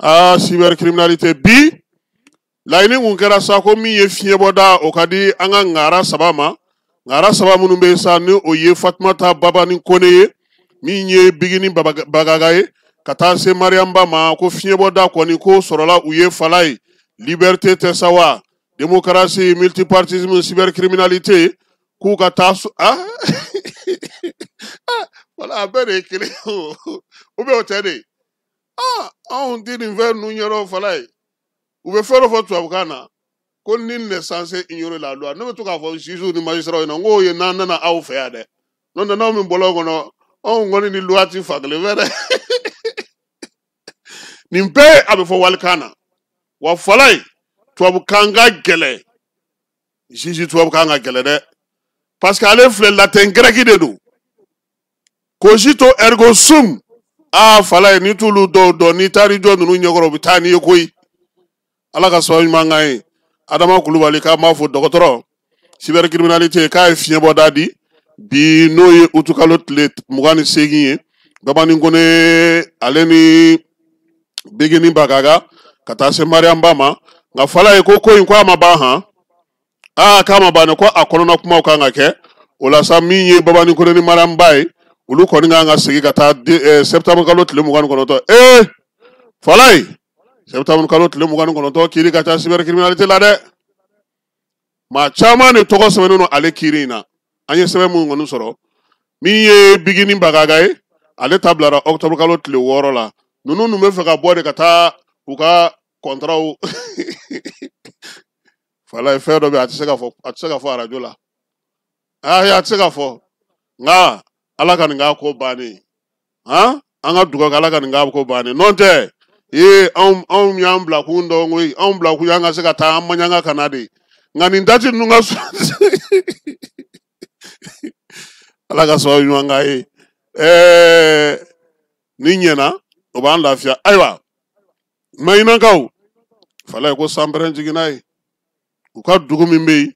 Aa, cybercriminalité bi laɲini kun kɛra sa ko min ye fiɲɛbɔda, o ka di an ka ŋara saba ma. Ŋara saba minnu bɛ yen sa, ni o ye Fatumata Babani Kone ye, min ye Bigini Bagaga ye, ka taa se Mariamba ma, ko fiɲɛbɔda kɔni ko sɔrɔla u ye. Fala ye, liberté tɛ sa wa, démocratie, multipartisme, cybercriminalité, k'u ka taa so. Ah, wala a bɛɛ de ye kelen o, ou bien o tɛ de? Ah, anw ti nin fɛn ninnu ɲɛdɔn. Fala ye, u bɛ fɛn dɔ fɔ tubabukan na ko nul n'est censé ignorer la loi. Ne bɛ to k'a fɔ juges ni magistrats ɲɛna n k'o ye n'an nana aw fɛ yan dɛ, n'o tɛ n'aw min bɔra o kɔnɔ, anw kɔni ni loi ti fankelen fɛ dɛ. Nin bɛɛ a bɛ fɔ walikan na wa. Fala ye, tubabukan ka gɛlɛn, juge tubabukan ka gɛlɛn dɛ, parce que ale filɛ, latin grec de don, cogito ergo sum. Aa, fala ye, n'i t'olu dɔw dɔn, n'i taar'i jɔ ninnu ɲɛkɔrɔ, u bɛ taa n'i ye koyi. Ala ka sababu ɲuman k'an ye. Adama Kulubali k'an b'a fɔ dɔgɔtɔrɔ, cybercriminalité k'a ye fiɲɛbɔda di bi, n'o ye utukalo tile 28 ye. Babani Kone ale ni Bigini Bagaga ka taa se Mariamba ma. Nka fala ye, ko ko in ko a ma ban han. Aa, k'a ma ban dɛ, ko a kɔnɔna kumaw kan ka kɛ o la sa. Min ye Babani Kone ni Mariamba ye, olu kɔni kan ka segin ka taa septembre kalo tile 29. Ee, fala ye, septembre kalo tile 29, kiiri ka ca cybercriminalité la dɛ. Maa caman de tɔgɔ sɛbɛnnen don ale kiiri in na. An ye sɛbɛn mun kɔni sɔrɔ, min ye Bigini Bagaga ye, ale ta bilara octobre kalo tile 6 la. Ninnu dun bɛ fɛ ka bɔ de ka taa u ka kɔntaraw. Fala ye, fɛn dɔ bɛ yen, a tɛ se ka fɔ, a tɛ se ka fɔ arajo la. Ayi, a tɛ se ka fɔ. Nka Ala ka nin k'a ko bannen han, an ka dugawu kɛ Ala ka nin k'a ko bannen. N'o tɛ ee, anw y'an bila kun dɔn koyi, anw bila kun y'an ka se ka taa an maɲanga ka na de. Nka nin dati ninnu ka sɔrɔ, Ala ka sababu ɲuman k'an ye. Ni ɲɛna, o b'an lafiya. Ayiwa, Mahinakaw, fala ye, ko sanpɛrɛn jiginna ye u ka dugu min bɛ yen.